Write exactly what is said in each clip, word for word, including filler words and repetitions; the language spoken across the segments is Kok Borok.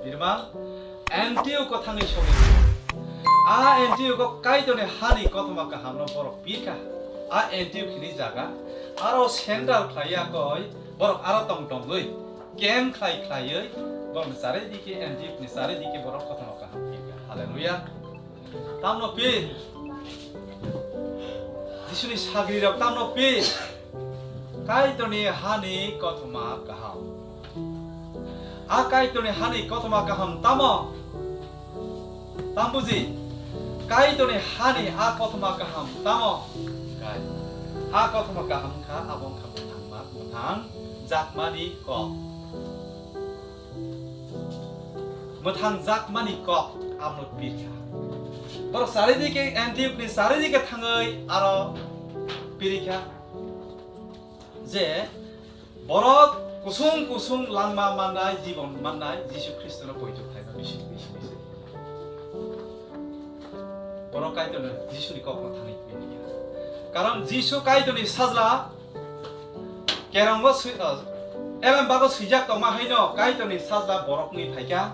Birma Antiok o thangwi sogwi. A Antiok o Kaitorni hani kothoma kahamno borok pirkha. A Antiok hini jaga aro sendal khlaiya koi borok aro tong tongwi kem khlai khlaiwi borokni charidike Antiokni charidike borok kothoma kaham pirkha. Haleluya. Tamno pir. Jisuni sagrirok tamno pir. Kaitorni hani kothoma kaham. A Kaitorni hani kothoma kaham tamo? Tam buji? Kaitorni hani a kothoma kaham tamo? Kai. A kothoma kaham kha abo wngkha mwthangma, mwthang jakmani kok. Mwthang jakmani kok abono pirkha. Borok charidike Antiokni charidike thangwi aro pirikha je borok kusung kusung langma mannai, jibon mannai Jisu Khristono poito khlaima bisi bisi bisi. Borok Kaitorno Jisuni kokno thangwi pirikha. Karon Jisu Kaitorni sajla Kerongo swi-, o, elembago swijak tongma haino Kaitorni sajla borok wngwi phaikha.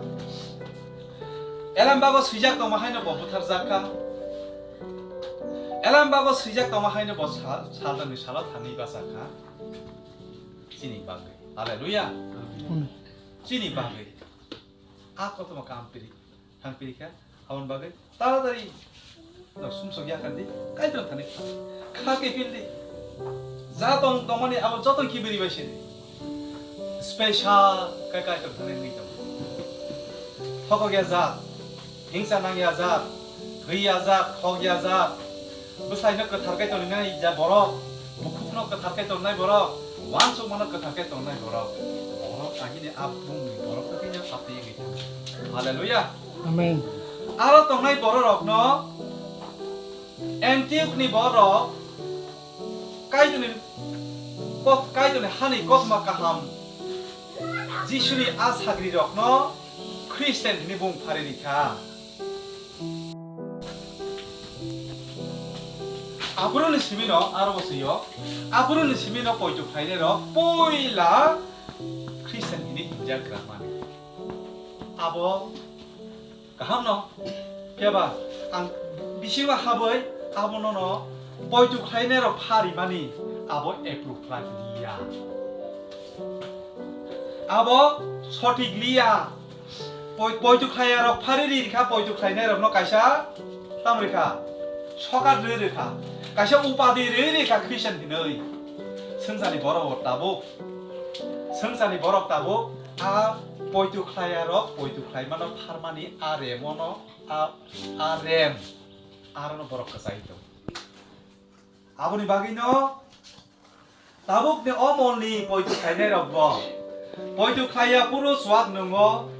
Elembago swijak tongma haino bo butharjak kha. Elembago swijak tongma haino bo sal, salrangni salo thangwi bachak kha. Chini bagwi. Haleluya. Amen. Chini bagwi. A kothoma kaham piri. Thang piri kha, aboni bagwi taratari no sumsok ya kandi, Kaitor thani kha ke pil di. Ja tong tongmani abo joto kibiri bai sini. Special kai Kaitor thani ni tong. Thokok ya jat, hingsa nang ya jat, thwi ya jat, khok ya jat. Bwsaino kwthar khe tongnai ja borok, bukhukno kwthar khe tongnai borok, uansukmano kwthar khe tongnai borok. Borok agini a bumni borok khe khe ya sapti wngwi thangkha. Haleluya. Amen. Aro tongnai bororokno Antiokni borok Kaitorni koth-, Kaitorni hani kothoma kaham Jisuni a sagrirokno Khristian hwnwi bung phari rikha. Aphuruni simino aro bo swiyo, aphuruni simino poito khlainairok poila Khristian hwnwi himjak gra mani. Abo kahamno, phiya ba ang bisingo habwi abono no poito khlainairok pharimani abo approve khlai liya. Abo sothik liya. Poi-, poito khlaiyarok phari ri rikha, poito khlainairokno kaisa tamo rikha, sokat rwi rikha, kaisa upadi rwi rikha Khristian hinwi. Swngcharni borok bo tabuk, swngcharni borok tabuk a poito khlaiyarok poito khlaimano pharmani a remono, a, a rem, arono borok kwchai tong. Aboni bagwino tabukni o molni poito khlainairokbo poito khlaiya phuru chuak nwngo,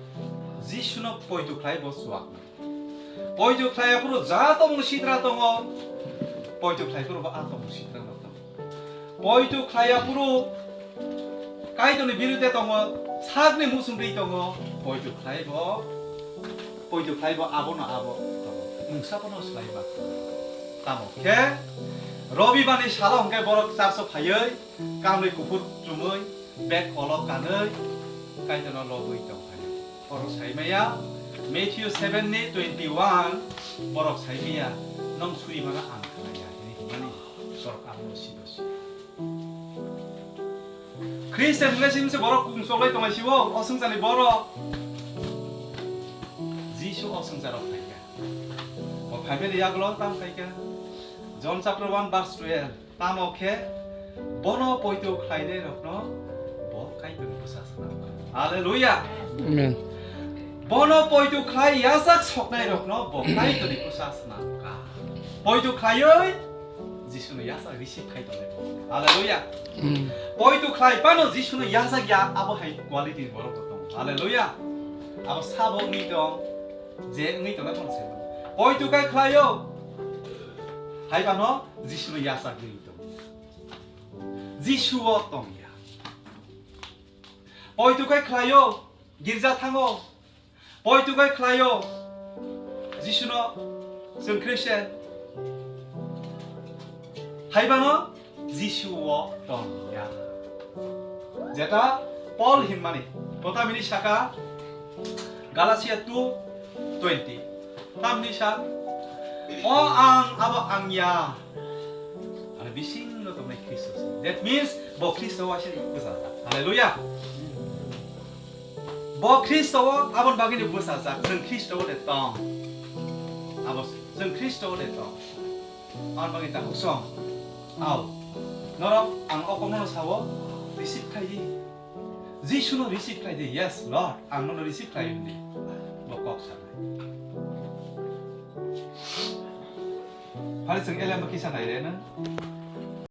Jisuno poito khlaibo chuak nwngo. Poito khlaiya phuru ja tongmung sitra tongo, poito khlai phuru bo a tongmung sitra no tongo. Poito khlaiya phuru Kaitorni birude tongo, sakni muchungtwi tongo, poito khlaibo, poito khlaibo abono abo tongo. Mungsa bono swlaiba. Tamo khe Robibani salo hwnkhe borok church-o phaiwi kanwi kuphur chumwi bag kolok kanwi Kaitorno lobwi tongphai. Borok saimaya Matthew seven ni twenty one, borok saimaya nong suri mano ang khlaiya hwnwi hwnmani borok abono sido si. Khristian hwnkhe simi se borok kung choklai tongnai sibo, o swngcharni borok. Jisu o swngcharo phaikha. Bo phaiphai de yagulo tam khaikha. John chapter one verse twelve. Tamo khe bono poito khlainairokno bo Kaitorni bwsa swnamkha. Hallelujah. Amen. Bono poito khlai yachak soknairokno bo Kaitorni bwsa swnamkha. Poito khlaiwi Jisuno yachak receive khai tongnai borok. Hallelujah. Mm. Poito khlai phano Jisuno yachak ya, abo hai quality ni borok bo tongo. Hallelujah. Abo sabo wngwi tong, je wngwi tongnai phano se. Poito kai khlaio. Hai phano Jisuno yachak wngwi tong. Jisuo tongya. Poito kai khlaio, girja thango. Poito kai khlaio, Jisuno chwng Christian. Haibano Jisuo tongya. Jeta Paul hinmani, bo tamini saka, Galatia two twenty. Tamni sa, "O ang abo ang ya. Ani bisingno tongnai Khristo se." That means, bo Khristo waisa ni bwsajak. Hallelujah. Bo Khristo o aboni bagwi ni bwsajak. Chwng Khristo o de tong. Abo se. Chwng Khristo o de tong. Aboni bagwi ta huksong. Au. Norok ang o kokno sao, receive khai di. Jisu no receive khai di. "Yes, Lord, ang nono receive khai," hwn di. Bo kok sanai. Phari chwng elem kisa nai re na.